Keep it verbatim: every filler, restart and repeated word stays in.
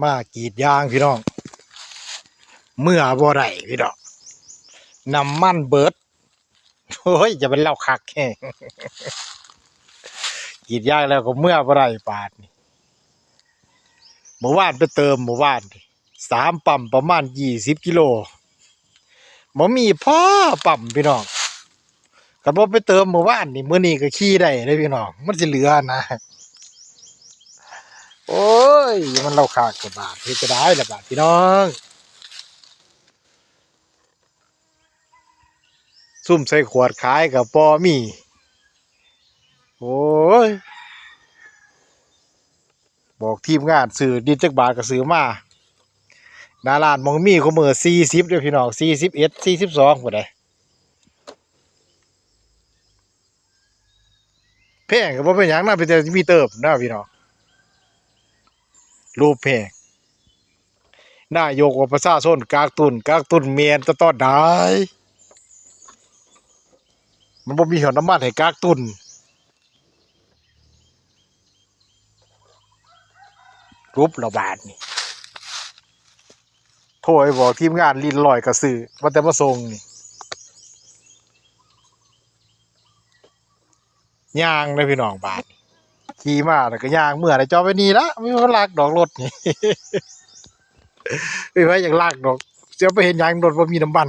มากรีดยางพี่น้อง เมือบ่ได้พี่น้อง น้ำมันเบิด โอ้ย จะเป็นเล่าคักแฮง กรีดยางแล้วก็เมือบ่ได้บาดนี้ เมื่อวานไปเติมเมื่อวานนี่ สามปั๊มประมาณยี่สิบกิโล บ่มีพอปั๊มพี่น้อง คันบ่ไปเติมเมื่อวานนี่ มื้อนี้ก็ขี่ได้เลยพี่น้อง มันสิเหลือนะ โอ้ย มันเล่าคักแท้บาด เฮ็ดจะได้ละบาดพี่น้อง ซุมใส่ขวดขายก็บ่มี โอ้ย บอกทีมงานซื้อดินจักบาทก็ซื้อมา หน้าร้านหม่องมีคุมื้อสี่สิบเด้อพี่น้อง สี่สิบเอ็ด สี่สิบสองพุ้นเด้ แพงก็บ่เป็นหยังนะ เป็นแต่มีเติมนะพี่น้อง รูปแพง นายกว่าประชาชนกักตุน กักตุนแม่นแต่ตอนใด มันบ่มีฮอดน้ำมันให้กักตุน กรุบแล้วบาดนี่ โทรไปบอกทีมงานลิ้นลอยก็ซื้อ ว่าแต่มาส่งนี่ ย่างเลยพี่น้องบาดนี่ ขี่มาแล้วก็ย่างเมือแล้ว จอดไว้นี่ละ มีคนลักดอกรถนี่ มีไผอยากลักดอก เสียไปเฮ็ดหยัง รถบ่มีน้ำมัน